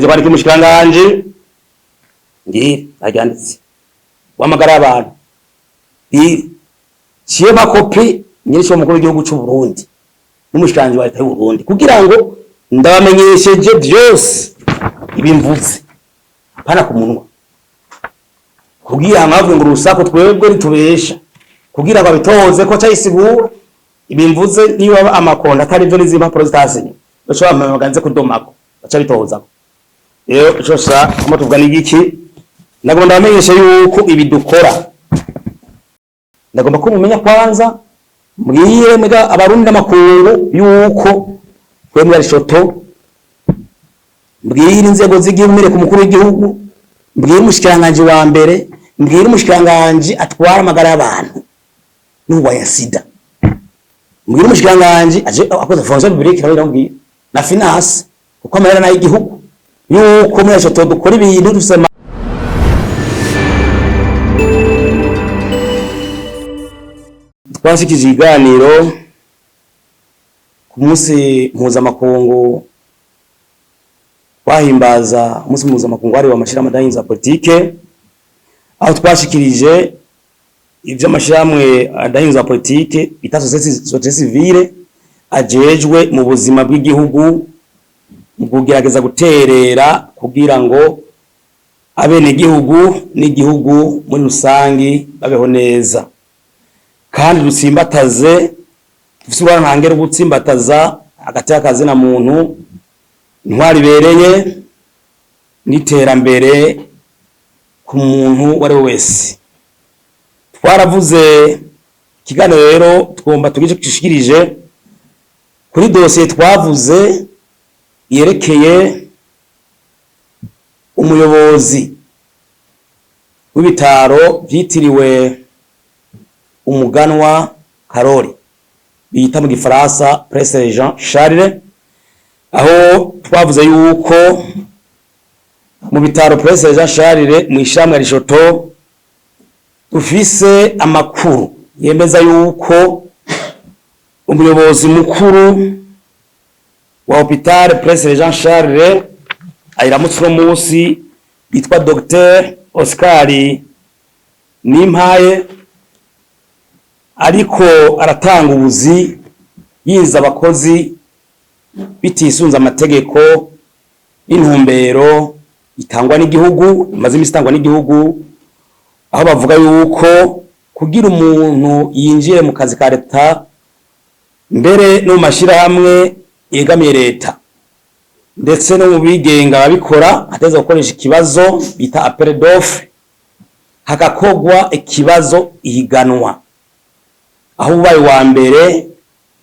Mpejeje kwandika umushikiranganji, ngiri aryanditse w'amagara y'abantu, ciye makopi nyinshi w'umukuru w'igihugu c'u Burundi n'umushikiranganji wa leta y'u Burundi, kugira ngo ndabamenyesheje vyose ibimvuze, apana ku munwa, kugira ngo bavuge ngo urusaku twebwe ritubesha, kugira ngo abitoze ko cayisigura ibimvuze. Niba amakonda atari byo n'izindi mpapuro zitasinye, baca bampamagara nze kudomako, baca bitozako. Rero ico sa kama tuvuga ni igiki? Ndagomba ndabamenyesha yuko ibi dukora, ndagomba ko mumenya kwanza, mbwire mbwa Abarundi n'amakungu yuko twemwe Arichoto, mbwire inzego z'igihugu, mbere ku mukuru w'igihugu, mbwire umushikiranganji wa mbere, mbwire umushikiranganji atwara amagara y'abantu n'urwanya sida, mbwire umushikiranganji aje akoze fonction publique nawe, ndamubwira na finance, kuko amahera nayo igihugu, yuko muri Arichoto dukora ibintu dufise. Twashikije ikiganiro ku munsi mpuzamakungu, twahimbaza umunsi mpuzamakungu wahariwe amashirahamwe adahinza politike, aho twashikirije ivyo amashirahamwe adahinza politike bita société civile ajejwe mu buzima bw'igihugu, mu kugerageza guterera kugira ngo abenegihugu n'igihugu muri rusangi babeho neza, kandi dutsimbataze, dufise uruhara ntangere rwo gutsimbataza hagati y'akazi na muntu, intwari ibereye n'iterambere ku muntu uwo ari we wese. Twaravuze ikiganiro rero, tugomba tugire ico dushikirije kuri dosiye twavuze yerekeye umuyobozi w'ibitaro vyitiriwe umuganwa Karori, bita mu gifaransa Prince Jean Charles, aho twavuze yuko mu bitaro Prince Jean Charles, mu ishamwe Arichoto, dufise amakuru yemeza yuko umuyobozi mukuru wa hôpital Prince Jean Charles ayiramutse uno munsi, yitwa Dr Oscar Nimpaye, ariko aratanga ubuzi yiza abakozi bitisunze amategeko n'intumbero itangwa n'igihugu, imaze imisi itangwa n'igihugu, aho bavuga yuko kugira umuntu yinjire mu kazi ka leta, mbere no mu mashirahamwe yegamiye leta, ndetse no mu bigenga babikora, hateza gukoresha ikibazo bita appel d'offre, hagakogwa ikibazo ihiganwa, aho ubaye wa mbere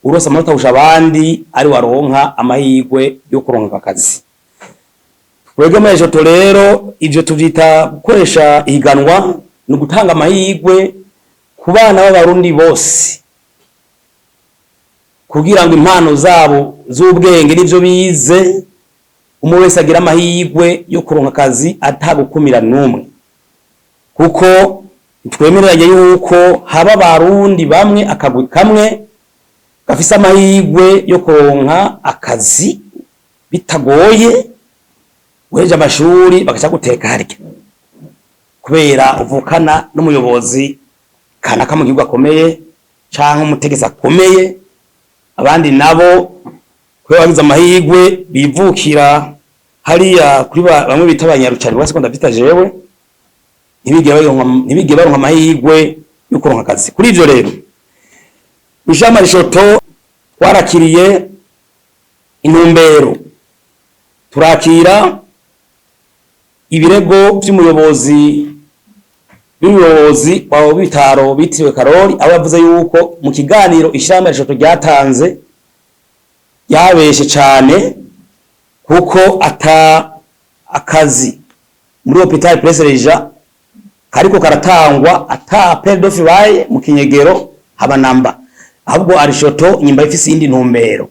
urose amanota kurusha abandi ari waronka amahirwe yo kuronka akazi. Twebwe muri Ejoto rero ivyo tuvyita gukoresha ihiganwa, ni ugutanga amahirwe ku bana b'Abarundi bose, kugira ngo impano zabo z'ubwenge n'ivyo bize, umwe wese agira amahirwe yo kuronka akazi atagukumira n'umwe, kuko twemereranye yuko haba Abarundi bamwe, akagwi kamwe gafise amahirwe yo kuronka akazi bitagoye, uhejeje amashuri bagaca guteka harya kubera uvukana n'umuyobozi kanaka mu gihugu akomeye canke umutegetsi akomeye, abandi nabo kubera bagize amahirwe bivukira hariya kuri bamwe bita abanyarucari, bose ko ndavyita jewe, ntibigere baronka amahirwe yo kuronka akazi. Kuri ivyo rero, ishama Rishoto twarakiriye intumbero, turakira ibirego vy'umuyobozi wa bitaro bitiriwe Karori, aho yavuze yuko mu kiganiro ishirahamwe Rishoto ryatanze yabeshe cane, kuko ata akazi muri hôpital Prince Régent kariko karatangwa ata appel d'offre ibaye mu kinyegero haba namba, ahubwo Arishoto nyimba ifise iyindi ntumbero,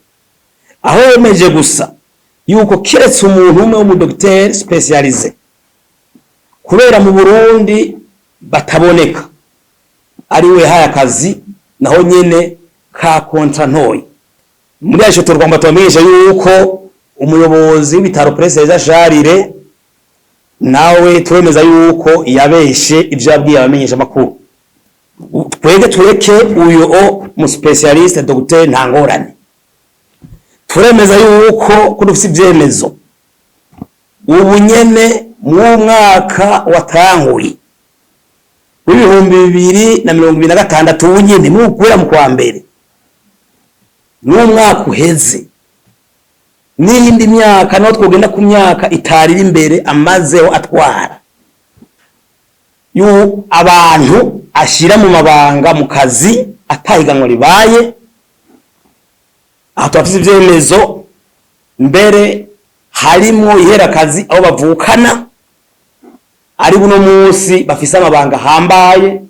aho yemeje gusa yuko kiretse umuntu umwe w'umudocteur spécialisé, kubera mu Burundi bataboneka, ari we yahaye akazi, naho nyene ka contrat ntoyi. Muri Arishoto rwamba tubamenyesha yuko Umuyobozi w'ibitaro Prince Charles nawe turemeza yuko yabeshe ivyo yabwiye abamenyesha makuru. Twege tureke uyo o mu spécialiste docteur, nta ngorane. Turemeza yuko ko dufise ivyemezo, ubu nyene mu mwaka watanguye w'2026, ubu nyene mu guhera mu kwa mbere n'umwaka uheze n'iyindi myaka, naho twogenda ku myaka itarira imbere amazeho atwara, yu abantu ashira mu mabanga mu kazi atahiganwa ribaye. Aha turafise ivyemezo, mbere harimwo iherakazi aho bavukana ari buno munsi bafise amabanga ahambaye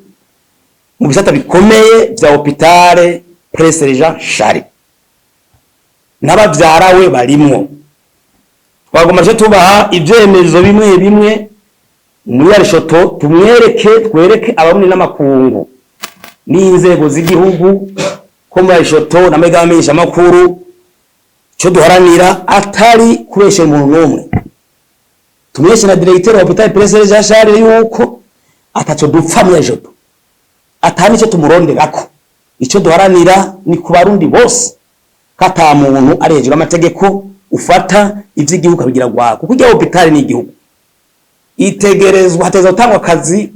mu bisata bikomeye vya hôpital Prince Jean Charles, n'abavyara we barimwo. Twagomba tuce tubaha ivyemezo bimwe bimwe muri arishoto, tumwereke, twereke abarundi n'amakungu n'inzego z'igihugu ko muri arishoto na mega makuru cyo duharanira atari kubesha umuntu n'umwe. Tumweshe na directeur wa hôpital Prince Jean Charles yuko ataco dupfa muri arishoto, atani icyo tumuronderako. Icyo duharanira ni ku Barundi bose, ko ata muntu ari hejuru y'amategeko ufata ivy'igihugu abigira gwako, kuko irya hôpital ni igihugu, itegerezwa hateza gutangwa akazi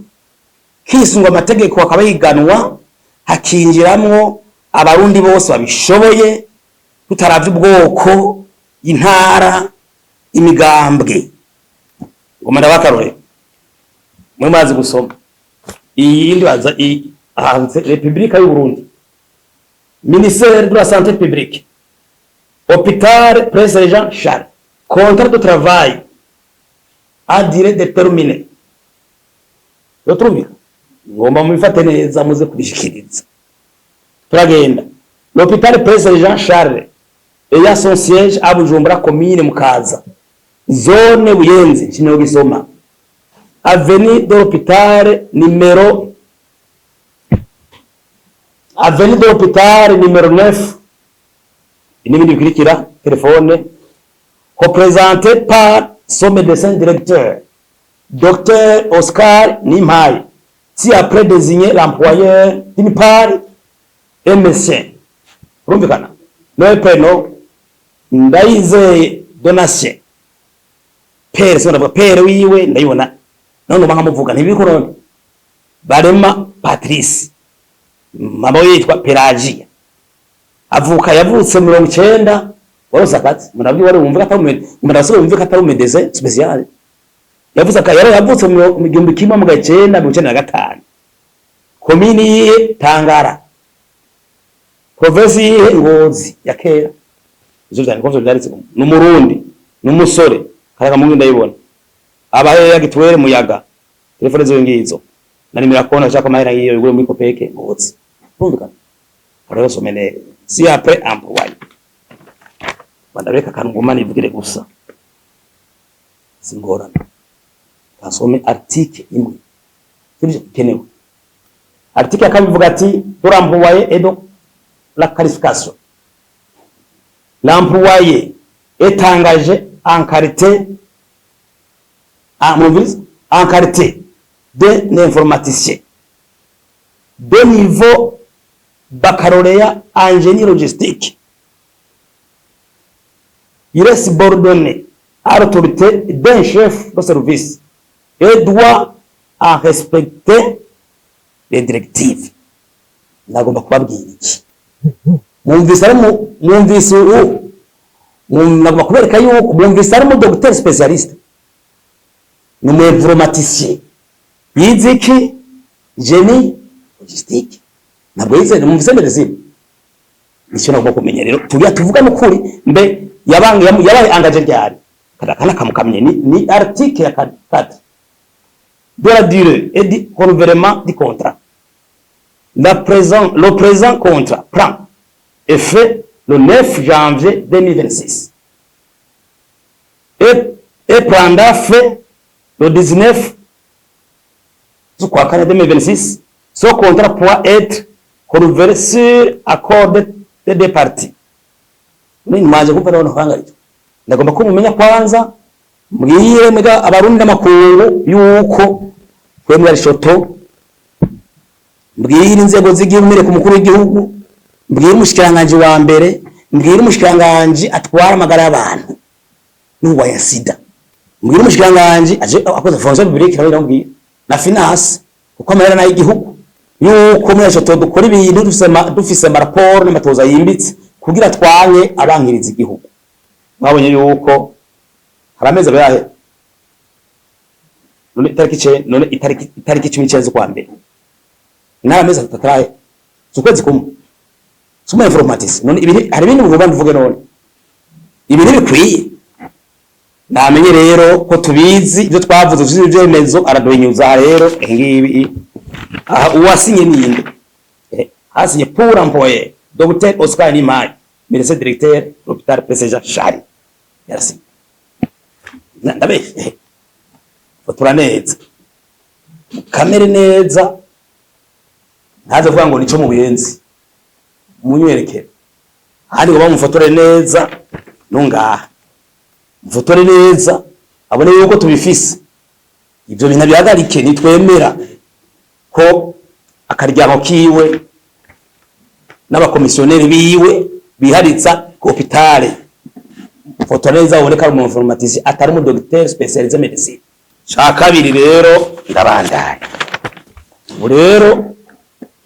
kisungwa amategeko, akaba yiganwa, hakinjiramwo Abarundi bose babishoboye, tutaravye ubwoko, intara, imigambwe. Ngoma ndabakarore, mwe murazi gusoma iyi ndibaza handitse Repubulika y'u Burundi, Ministère de la Santé publique, Hôpital Prince Jean Charles, contrat de travail à durée déterminée. Yoturumvika, ngomba mubifate neza muze kubishikiriza. Turagenda. L'hôpital Prince Jean Charles ayant son siège à Bujumbura, commune Mukaza, zone Buyenzi, nshimiye gisoma, avenue de l'hôpital numéro, avenue de l'hôpital numéro 9, n'ibindi bikurikira, téléphone, représenté par son médecin directeur, Dr Oscar Nimpaye, ci-après désigné l'employeur, d'une part, et monsieur, urumvikana, nom, prénom, Ndayizeye Donatien, père, sindavuga père wiwe, ndayibona none uba nkamuvuga ntibiko. None Barema Patrice, mama we yitwa Pelagia, avuka, yavutse 90. Warose akazi, murabwi wari wumva atari, murasubira wumva atari médecin spécial. Yavuze aka yari yavutse mu 1995, komini yihe? Tangara. Province yihe? Ngozi ya kera. Ivyo vyandiko vyo vyanditse. Ni Umurundi, ni umusore karaga mungu, ndayibona. Abahe ya gitwere muyaga, telefone zo ngizo na nimero ya konti, ashaka amahera yiyo yugure muri Kopeke Ngozi. Urumvikana rero, some neza, ci-après employé. Bandareka akantu nguma nivugire gusa, singorana, kasome article imwe sibyo ikenewe. Article ya kabiri ivuga ati: pour employé et donc la qualification, l'employé est engagé en qualité en, mwumvirize, en qualité d'un informaticien de niveau baccalauréat en génie logistique. Il est subordonné à l'autorité d'un chef de service et doit en respecter les directives. Nagomba kubabwira iki? Mwumvise ari mu, mwumvise ubu, nagomba kubereka yuko mwumvise ari mu docteur spécialiste, ni umu informaticien yize iki? Génie logistique. Ntabwo yize, mwumvise médecine. Nicyo nagomba kumenya rero. Turiya tuvuga n'ukuri, mbe yabange yabaye engagé ryari? Kana kamukamye ni article ya 4 de la durée et du renouvellement du contrat. Le présent contrat prend effet le 9 janvier 2026 et prendra fin le 19 z'ukwa kane 2026. Ce contrat pourra être renouvelé sur accord des deux parties. Nini maje kumva ndabona kwanga icyo. Ndagomba ko mumenya kwanza, mbwire mbega Abarundi n'amakungu yuko twemwe ari shoto, mbwire inzego z'igihugu, mbere ku mukuru w'igihugu, mbwire umushikiranganji wa mbere, mbwire umushikiranganji atwara amagara y'abantu n'urwanya sida, mbwire umushikiranganji aje akoze fonction publique nawe, ndamubwira na finance, kuko amahera nayo igihugu, yuko muri shoto dukora ibintu dufise amaraporo n'amatoza yimbitse kugira twanye abankiriza igihugu. Mwabonye yuko hari amezi abiri ahera, none itariki none itariki 19 z'ukwa mbere, nari amezi 3 atarahe, si ukwezi kumwe, si umu informaticien. None ibi hari ibindi mugomba mvuge? None ibi ntibikwiye. Namenye rero ko tubizi ibyo twavuze, tuzi ibyemezo, araduhinyuza. Aha rero ngibi, aha uwasinye ninde? Hasinye pour employer Dr Oscar Nimai, médecin directeur de l'hôpital Prince Jean Charles, yarasinye. Ndabeshe? Fotora neza, kamere neza, ntaze kuvuga ngo nico mu buyenzi, munywerekere ahandi ngo bamufotore neza. Nungaha mufotore neza, abone yuko tubifise. Ivyo bintu bihagarike. Nitwemera ko akaryango kiwe n'abakomisiyoneri biwe biharitsa ku hôpital. Fotora neza, ubone ko ari umu informaticien, atari umu docteur spécialisé médecine. Ca kabiri rero, ndabandanya. Ubu rero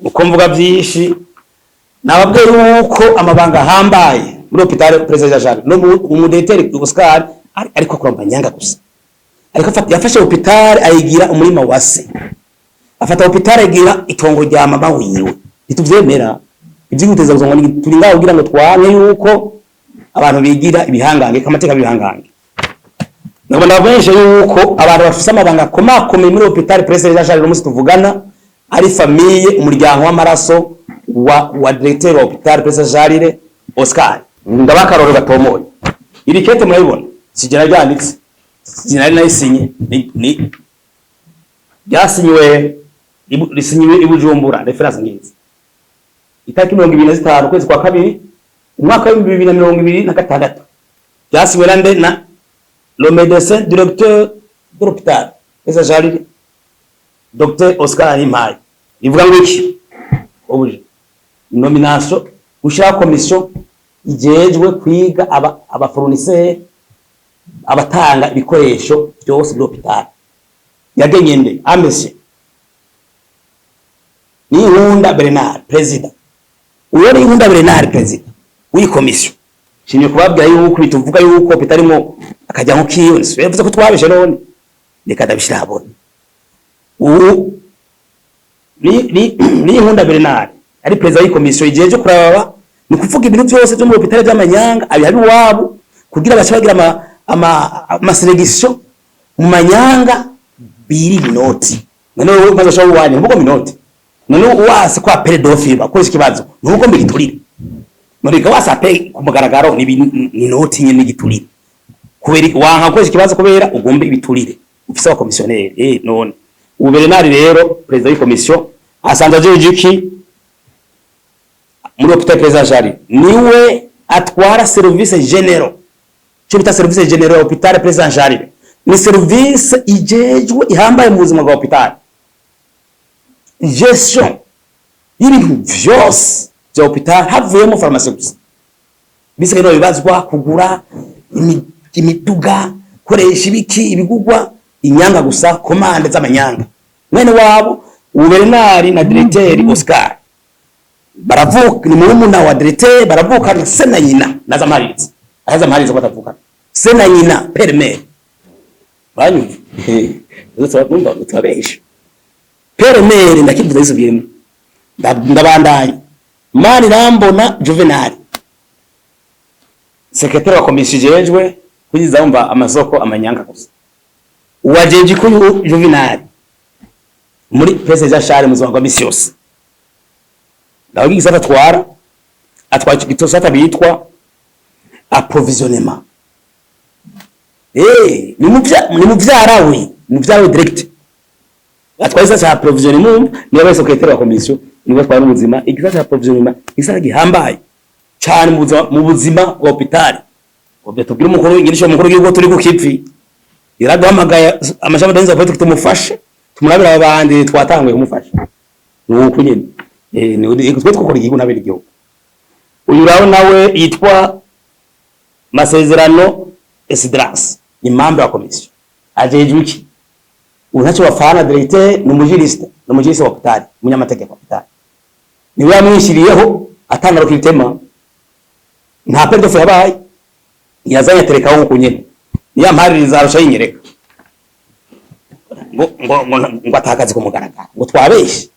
uko mvuga byinshi, nababwiye yuko amabanga ahambaye muri hôpital Prince Jean no mu directeur Oscar ariko akora amanyanga gusa, ariko yafashe hôpital ayigira umurima wa se, afata hôpital ayigira itongo rya mama wiwe. Ntituvyemera ivyiguteza ngo turi ngaho kugira ngo twanke yuko abantu bigira ibihangange, kamateka bihangange. Nagomba ndabamenyesha yuko abantu bafise amabanga akomakomeye muri hôpital Prince Jean Charles umunsi tuvugana ari famille, umuryango w'amaraso wa directeur wa hôpital Prince Charles Oscar. Ndabakaroro gatomoye, iri kete murabibona, sijya ryanditse, sinari nayisinye, ni ryasinyiwe risinyiwe i Bujumbura, référence ngizi, itariki 25 ukwezi kwa kabiri umwaka w'2026, ryasinywe na nde? Na le médecin directeur de l'hôpital Prince Charles, Dr Oscar Nimpaye. Ivuga ngo iki? Obuje nomination, gushiraho komisiyo ijejwe kwiga aba fournisseur, abatanga ibikoresho byose muri hôpital. Yagenye nde? Ameshe Ninkunda Bernard, président. Uwo Ninkunda Bernard, président w'iyi komisiyo, nshimye kubabwira yuko bituvuga yuko bitarimo akajya nko kiyo yavuze ko twabeshe. None reka ndabishira habona. Ubu ni Ninkunda Bernard ari président w'iyi komisiyo ijeje kuraba, ni kuvuga ibintu byose byo muri hôpital by'amanyanga abihabi iwabo, kugira bace bagira ama sélection mu manyanga, biri minoti. None wowe umaze ushobora uwanyu ntuvuga minoti, none wase kwa appel d'offre bakoresha ikibazo, ntuvuga mbigiturire. None ka wase appel ku mugaragaro ni noti nyene n'igiturire, kubera wanka gukoresha ikibazo kubera ugomba ibiturire, ufise abakomisiyoneri. None ubu Bernard rero, président w'ikomisiyo, asanzwe ajeje iki muri hôpital Prince Charles? Niwe atwara service généraux, cyo bita service généraux ya hôpital Prince Charles. Ni service ijejwe ihambaye mu buzima bwa hôpital, gestion y'ibintu vyose vya hôpital, havuyemo pharmacie gusa. Bisigaye no bibazwa kugura imiduga, koresha ibiki, ibigugwa inyanga gusa, commande z'amanyanga. Mwene wabo ubu Bernard na directeur Oscar baravuka, ni murumuna wa directeur, baravukana se na nyina. Naza mpariritse, ahaza mpariritse ko batavukana se na nyina, père mère. Banyumva numva utabesha, père mère, ndakivuze bisubiyemo. Ndabandanya. Mani rambona Juvenal, secrétaire wa komisiyo ijejwe kuyiza, wumva amasoko amanyanga gusa. Uwajeje ko Juvenal muri Prince Jean Charles mu buzima bwa misi yose, ndavuga igisata atwara, atwara igisata bitwa approvisionnement. Ni muvyara we direct atwara igisata ca approvisionnement. Niwe abaye secrétaire wa komisiyo, niwe atwara ubuzima, igisata ca approvisionnement, igisata gihambaye cyane mu buzima bwa hôpital. Ubwo tubwire umukuru w'ingirisho, umukuru w'igihugu, turi ku kivi. Yaraduhamagaye amashami adanza politiki, tumufashe, tumurabira abandi twatanguye kumufasha. Nuko nyene ni twe twakora igihugu n'abene igihugu. Uyu raho nawe yitwa Masezerano Esdras, ni membre wa commission. Ajejwe iki? Ubu ntacyo bafana. Directeur ni umujuriste, ni umujuriste wa hôpital, umunyamategeko wa hôpital. Niwe yamwishyiriyeho atanga recrutement, nta appel d'offre yabaye, yazanye aterekaho nkuko nyene. Niya mpaririza arusha yinyereka ngo atakaze ku mugaragaro ngo twabeshe.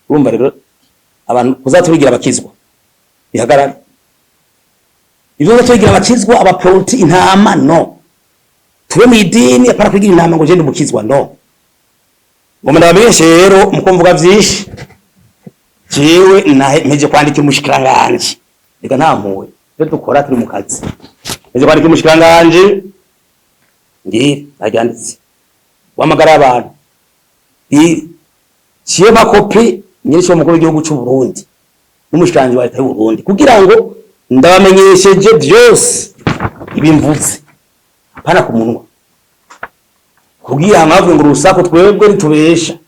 Urumva rero, abantu kuzatubigira abakizwa bihagarare. Ibyo tubigira abakizwa, abaproti, intama, no tube mu idini, apara kwigira intama ngo je ndi umukizwa, no. Ngo ndabamenyeshe rero, muko mvuga vyinshi, jewe mpeje kwandikira umushikiranganji. Reka nta mpuhwe, ibyo dukora turi mu kazi. Mpeje kwandikira umushikiranganji, ngira naryanditse wamagara y'abantu, ciye makopi nyinshi mukuru w'igihugu c'u Burundi n'umushikiranganji wa leta y'u Burundi, kugira ngo ndabamenyesheje byose ibimvutse, apana ku munwa, kugira ngo bavuge ngo urusaku twebwe ritubesha,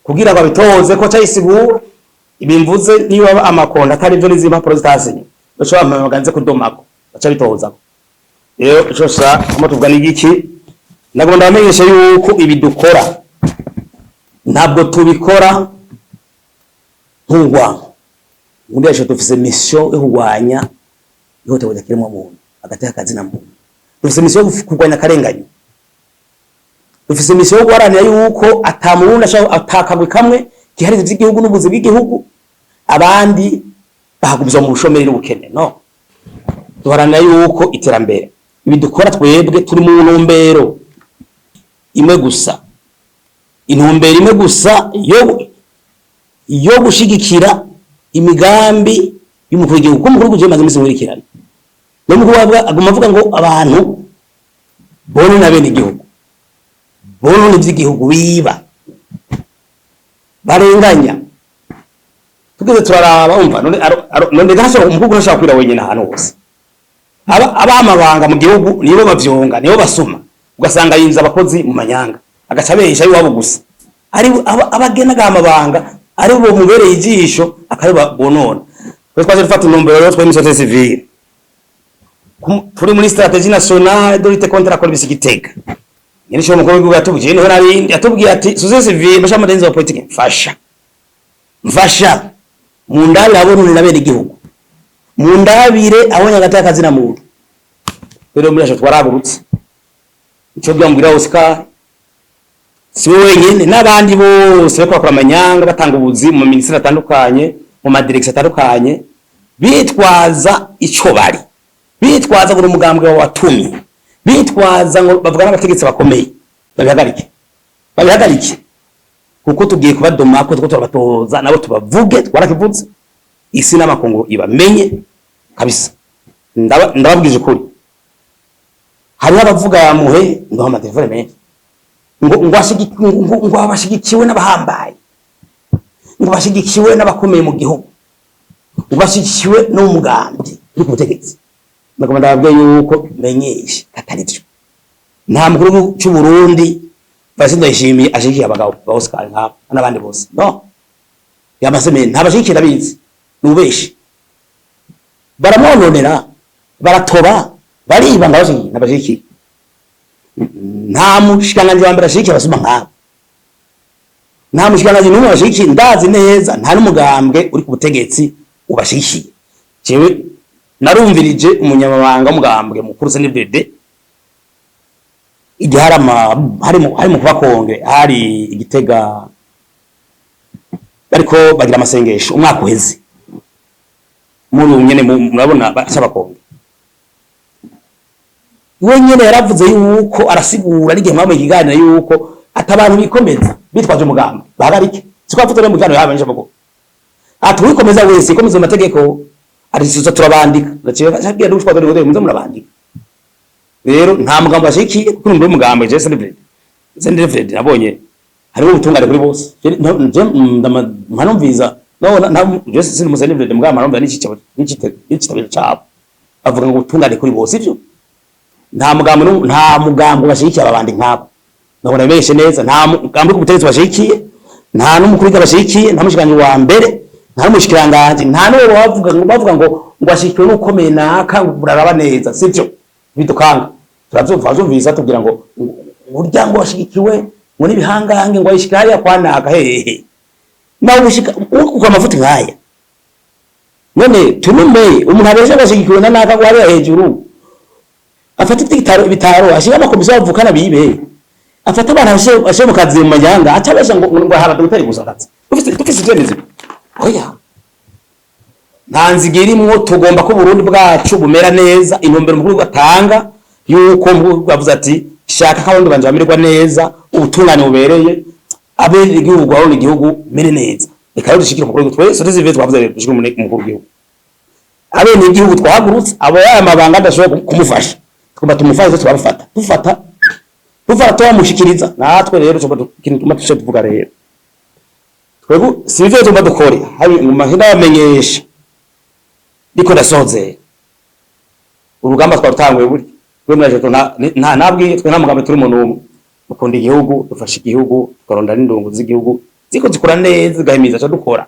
kugira ngo abitoze ko cayisigura ibimvuze. Niba amakonda atari byo n'izi mpapuro zitasinye, baca bampamagara nze kudomako, baca bitozako. Rero ico sa kama tuvuga ni igiki? Nagomba ndabamenyesha yuko ibi dukora ntabwo tubikora nk'urwango. Ubundi yacu dufise mission yo kurwanya ihohoterwa ry'ikiremwa muntu, agateka kazina muntu. Dufise mission yo kurwanya akarenganyo. Dufise mission yo guharanira yuko ata murundi ashobora atakagwe kamwe kihariza ivy'igihugu n'ubuzi bw'igihugu, abandi bahagumizwa mu bushomeri n'ubukene. No duharanira yuko iterambere. Ibi dukora twebwe turi mu ntumbero imwe gusa, intumbero imwe gusa yo gushigikira imigambi y'umukuru w'igihugu, kuko umukuru w'igihugu maze iminsi nkurikirana n'umukuru aguma avuga ngo abantu bonona bene igihugu, bonona ivy'igihugu, biba, barenganya. Tugeze turaraba, umva none none ntashobora, umukuru ntashobora kwira wenyine ahantu hose. Aba abamabanga mu gihugu nibo bavyonga, nibo basuma, ugasanga yinjiza abakozi mu manyanga, agaca abesha iwabo gusa. Ari abagena amabanga ari bo mubereye ijisho, akaribo bonona. Twe twaje dufata intumbero rero, twe muri société civile turi muri stratégie nationale de lutte contre la corruption Gitega. Nyene cyo mukuru w'igihugu yatubwiye, niho narindi yatubwiye ati: "Société civile, mashami wa politique, mfasha, mfasha mu ndabire abononera bene igihugu, mu ndabire abonye agateka kazina muntu." Rero muri aho twaragurutse. Ico byambwira Oscar, si we wenyine, n'abandi bose bariko bakora amanyanga, batanga ubuzi mu minisiteri atandukanye, mu madirekisiyo atandukanye, bitwaza ico bari, bitwaza ngo ni umugambwe wabatumye, bitwaza ngo bavuga n'abategetsi bakomeye. Babihagarike, babihagarike, kuko tugiye kubadomako, tuko turabatoza nabo tubavuge. Twarakivuze, isi n'amakungu ibamenye kabisa. Ndababwije ukuri, hariho abavuga yamuhe ngo amatelefone menshi ngo abashigikiwe n'abahambaye, ngo bashigikiwe n'abakomeye mu gihugu, ngo bashigikiwe n'umugambi uri ku butegetsi. Ndagomba ndababwiye yuko menyeshe atari byo. Nta mukuru w'igihugu cy'u Burundi Evariste Ndayishimiye ashigikiye abagabo ba Oscar nk'abo n'abandi bose. No yamasemeye ntabashigikiye, ndabizi, ni ubeshi. Baramwononera, baratoba, bariba, ndabashigikiye, ntabashigikiye. Nta mushikiranganji wa mbere ashigikiye abasuma nk'abo, nta mushikiranganji n'umwe bashigikiye, ndazi neza. Nta n'umugambwe uri ku butegetsi ubashigikiye. Jewe narumvirije umunyamabanga w'umugambwe mukuru CNDD igihe hari mu kuba congrès, hari igitega, bariko bagira amasengesho umwaka uheze muri ubu nyene. Murabona basaba congrès, we nyene yaravuze yuko, arasigura n'igihe mwamuye ikiganiro, yuko atabantu bikomeza bitwaje umugambi bahagarike. Siko avuze mu kiganiro yabanje avuga ati: "Uwikomeza wese ikomeza mu mategeko." Ati: "Tuza turabandika." Gaciye abwira n'utwazo ngo muze murabandika. Rero nta mugambo bashikiye, kuko ni umugambo je CNDD, CNDD nabonye hariho ubutungane kuri bose. Je mpanumviza No na je sindi musenivide mbwa maromba n'icicabo n'icitabo cabo avuga ngo ubutungane kuri bose. Ivyo nta mugambi nta mugambi bashigikiye ababandi nk'abo. Ndabona benshi neza, nta mugambi ku butegetsi bashigikiye, nta n'umukuru w'igihugu bashigikiye, nta mushikiranganji wa mbere, nta n'umushikiranganji, nta n'uwo bavuga ngo ashigikiwe n'ukomeye naka, ngo buraraba neza. Sivyo bidukanga, turavyumva, bavyumvisa tubwira ngo burya ngo ashigikiwe ngo n'ibihangange, ngo ayishika hariya kwa naka hehe, nawe ushika ukuka amavuta nkaya. None tunume umuntu abesha ngo ashigikiwe na naka, ngo hariya hejuru afata ibitaro ashira amakomisiyo bavukana bibe, afata abantu ashire mu kazi mu manyanga, atabesha ngo haba dogiteri gusa akazi. Dufise ivyemezo. Oya, nta nziga irimwo. Tugomba ko Burundi bwacu bumera neza. Intumbero mukuru atanga yuko bavuze ati shaka ko abarundi banje bamererwa neza, ubutungane bubereye, abene igihugu babona igihugu mere neza. Reka rero dushikire umukuru w'igihugu. Twese tuzive twavuze rero dushikire umukuru w'igihugu. Abene igihugu twahagurutse, abo aya mabanga adashobora kumufasha, tugomba tumufashe. Turabafata, dufata tubamushikiriza. Natwe rero tugomba ikintu tuma tuce tuvuga rero, twebwe si ivyo tugomba dukore habi mu mahera bamenyesha. Ndiko ndasozera urugamba twarutanguye burya. Twe mwaje nta nabwiye, twe nta mugambi turimo n'umwe. Dukunda igihugu, dufasha igihugu, tukaronda n'indongo z'igihugu ziko zikora neza, zigahimiza ca dukora.